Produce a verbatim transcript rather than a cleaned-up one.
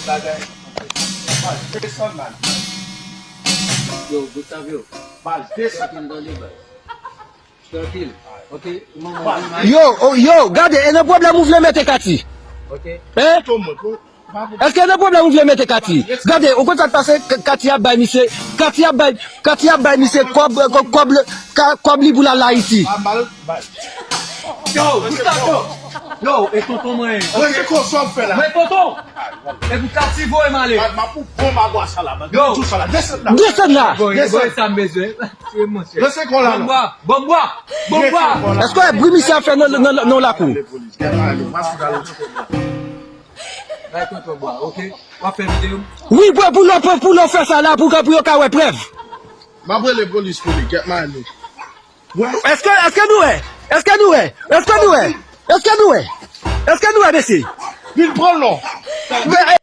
Bagay. Baz, desann, man. Yo, Gustavo. Baz, desann. Trankil, tande, baz. Trankil. Ok, manman, manman. Yo, oh, yo, gade, e nan pwoblèm ou vle mete Kati? Ok. Hein? Èske nan pwoblèm ou vle mete Kati? Gade, ou konn sa k pase? K- Kati ap bay misye, Kati ap bay, Kati ap bay misye kòb, kòb, kòb, ka- kòb li pou l al Ayiti. Yo, Gustavo. Yo, e tonton mwen. Mwen se konsa w fè la. Mwen tonton. E pou Kati voye m ale. M ap pou bon magwa sa la, man. Yo. Tou sa la. Desann la. Desann la. Bon, bon, sa m bezwen. Tire monchè. Rete kon la, non. Bon bwa, bon bwa, bon bwa. Èske w wè bri misye ap fè nan, nan, nan, nan lakou? Bay tonton bwa, ok? W ap fè videyo? Wi, pou, pou nou, pou, pou nou fè sa la, pou, pou yo ka wè prèv. M ap rele polis pou li, get money. Èske, èske nou wè? Èske nou wè? Èske nou wè? Èske nou wè? Èske nou wè, mesye? Vin pran l non. Men,